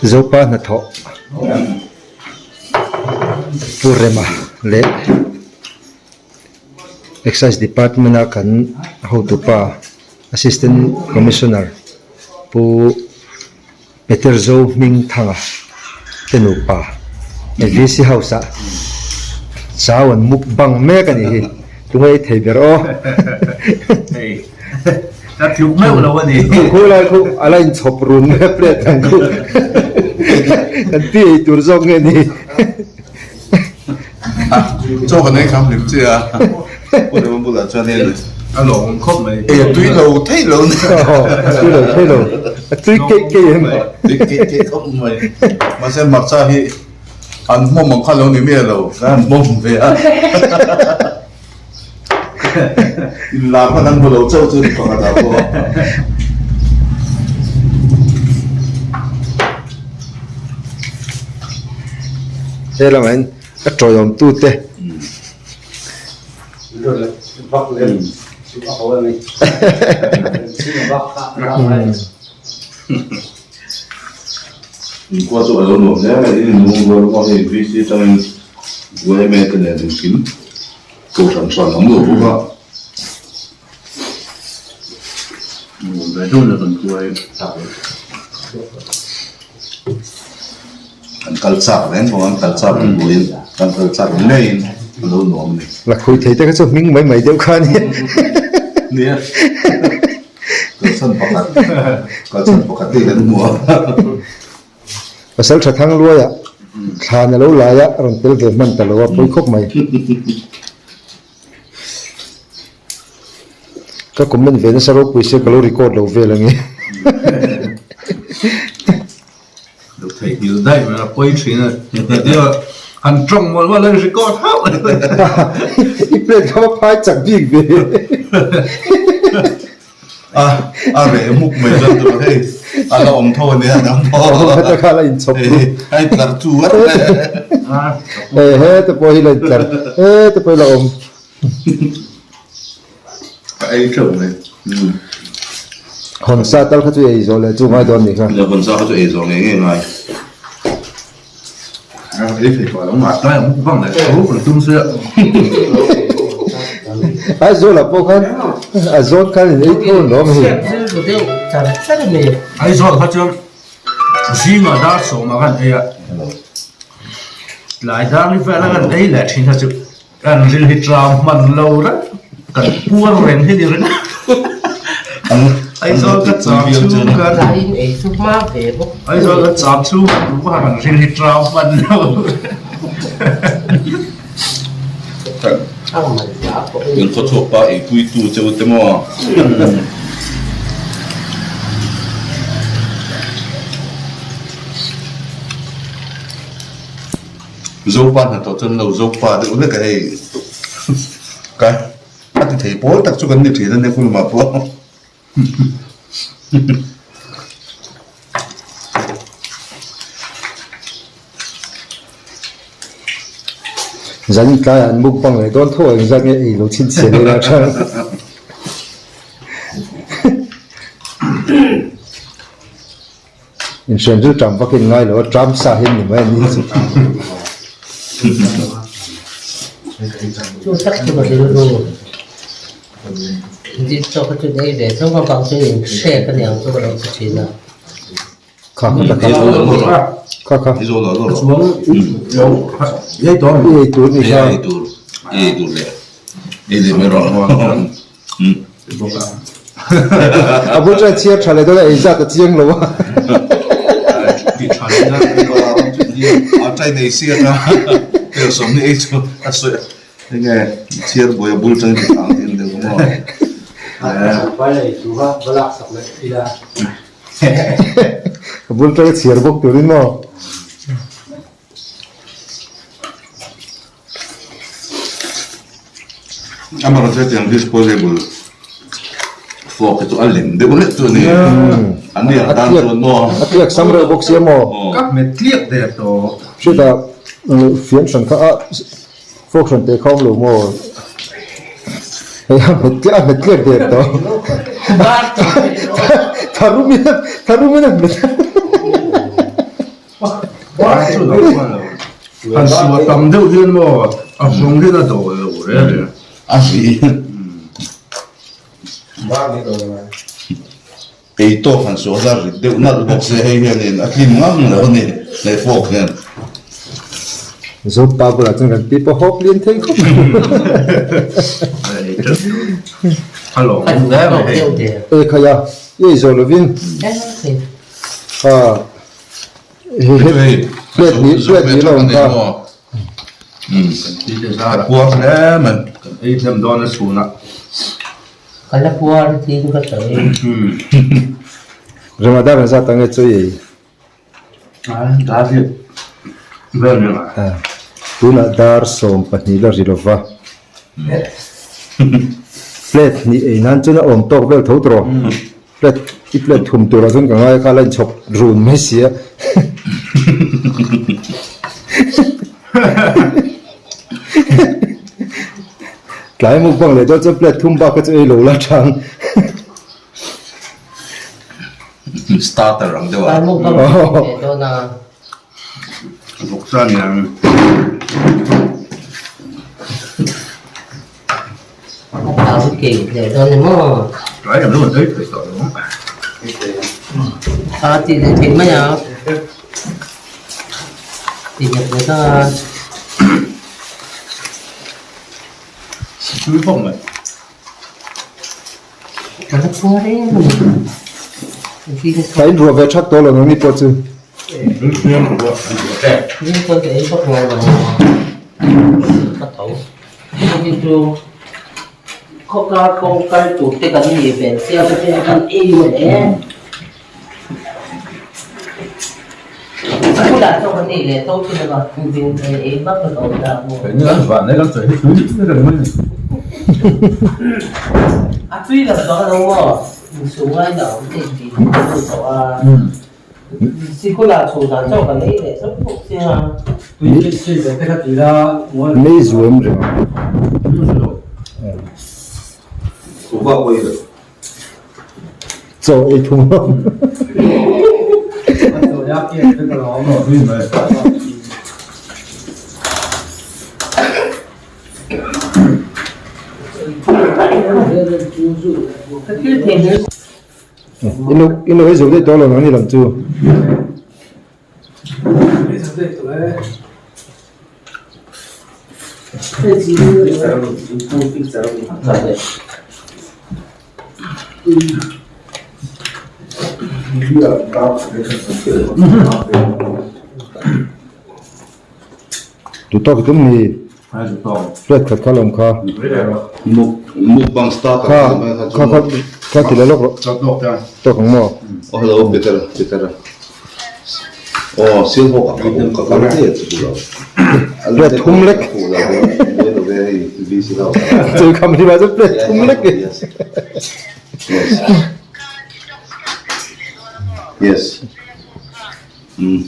Zopa hnathawh Pu Rema leh Excise Department a kan hotupa Assistant Commissioner Pu Peter Zo hming thanga te nupa he VC House ah chau an mukbang mek a nih hi tunge i thei ber aw. Hei ka tluk meuh lo a ni. Khu lai khu a la inchhawp run mai a plate ang khu kan pi ei tur zawk nge ni. Chaw kan ei kham hlim che a, Pu Rema bulah chuan hei le. A lawmawm khawp mai. Ei a tui lo thei lo nia. A tui lo thei lo. A tui keih keih em. Tui keih keih khawp mai. Mahse hmarcha hi an hmawm ang kha lo ni miah lo, kan han hmawm ve a. Inlar hman an hmu lo chauh chu ni pakhat ah pawh. He lamah hian a tawiawm tute Inkhua chu a lo nuam hle mai, in nung rual rual hei VC atangin yma te nen engkim Ko hran hran ang lo bawk a. Ve deuh la kan kuai tak e. Kan kal chak reng bawk a, an kal chak ang buaiin kan kal chak ang ngeiin a lo nuam a ni. La khui thei te kha chu hming mai mai deuh kha a nia. Nia. Kalchhan pakhat, kalchhan pakhat te kan hmu a. Pasal tha thang luaia thlan a lo lai a, a rawn tel ve hman ta lo a, pawi khawp mai. Ka comment ve nasa ropui se ka lo record lo vel ange. Lo theihnghilh daih mai a, pawi thin a, heti a han tawng mawlh mawlh a record hauh a ni. I plate kha va phai chak bik ve. A a reh muk mai chuan tur hei a la awm tho a nia dang pawh. Heta kha la inchhawp ru. A intlar chu a reh. He heta pawh hi la intlar heta pawh hi la awm. Ka ei teuh mai. Hawn sa tal kha chu ei zawh leh chu ngai dawn nih kha. Nia hawn sa kha chu ei zawh ngei ngei ngai. Ei thei tawh lo mah tlai ang bang leh tho kan tum se. Aizawl ah pawh khan a zawn khan in ei tho an awm hi. Aizawl kha chuan zingah dar sawmah khan ei a, tlai dar ni vel a kan ei leh thin kha chu Kan ril hi tram hman lo reng, kan puar reng hi ni reng a. Aizawl ka cham chhung kan Aizawl ka cham chhung kan duh kha kan ril hi tram hman lo. Kan khawchhuak pa eipui tu che u te maw? Zopa hnathawh chuan lo Zopa deuh hlek a hei ka a ti thei pawl tak chu kan ni thin a nia khulumah pawh. Zan tlaiah an mukbang leh dawn tho a engzat nge ei lo chhinchhiah leh la tha. Inhriam chu ṭam vakin ngai lo a, ṭam sa hi ni mai a ni chu. Chu tak chu ka rilru dih tawk a chu nei ve tho ka vang chuan in hrek a niang chu ka lo ti thin a. Kha kha kha kha kha. Ei tur ei tur ni kha. Ei tur ei tur le ei leh mai rawh. A bul chuan chhiar tha leh dawn a, ei zat a chiang lo a. A try nei si ata tel sawmni ei chu a sawi enge chhiar buai a bul tang ti thang tin deuh maw. A bul tang a chhiar bawk turin maw. Amaherawhchu hetiang disposable fork hi chu a lem deuh hlek chu a ni. An ni ang tan chuan maw. A tliak sam reuh bawk sia maw. Ka hmet tliak der tawh. Chutah fian hran kha a fork hran teh kha awm lo maw. Hei a hmet tliak a hmet tliak der tawh. Tharum in tharum in a hmet. Han suah tam deuh hian maw a hawng hian a dawl lo reng reng. A ri. Ei tawk han suah zar rit deuh nalh bawk se hei hianin a tlim ngang lo a ni leh fawk hian. Zopa bulah chuan kan pi pawh hawp lian thei khawp mai. E khai a, i ei zawh lovin kha he plate hnih plate hnih la awm kha. A puar hle mai, kan ei hnem dawn a chhunah. Ka la puar tiin ka sawi. Ramadan an zat ang e chawi ei. Tunah dar 12 la ri lova. Plate hnih ei nan chuan a awm tawk vel tho tawh. Plate i plate thum turah chuan ka ngai a kha la inchhawp run mai si a. Tlai mukbang leh dawn chuan plate thum bak kha chu ei lo la tang. Starter ang deuh a. Tlai mukbang leh dawn a. Vawksa niang. A tau kei leh dawn ni maw? Tlai lam lo an ei thei tawh lo. A ti leh thei mai a. Ti leh leh ta. Tui khawp mai. Ka la puar em a ni. Ka inruah ve that tawh lo nangni pawh chu. Zing chuan ka ei vak ngai lo ka tho. Chumi chu khawkar kawng kal tur te kan ni ve sia te pawh kan ei mawle. A bulah chuan kan ei leh tho thin a, zing ei vak ka tho ta maw. Keini an vah nei lam chawi hi tui ber mai a ni. A tui lam bang lo maw? Insum ngai lo te intih ka duh tawh a. Sikula chho dan chauh kan ei leh tawp bawk sia. Mei zuam reng. Chaw ei thung lo. In lo ei zo daih tawh lo nang ni lam chu. Duhtawk i tum ni. Plate khat kha lawm kha. Mukbang starter Kha kha kha kha ti leh lawk rawh. Tawk ang maw? Oh hello Peter Peter. Oh sial hawk a awm ka kal te chu lo. Plate thum lek. Chu kham hi ba chu plate thum lek. Yes. Yes. Um.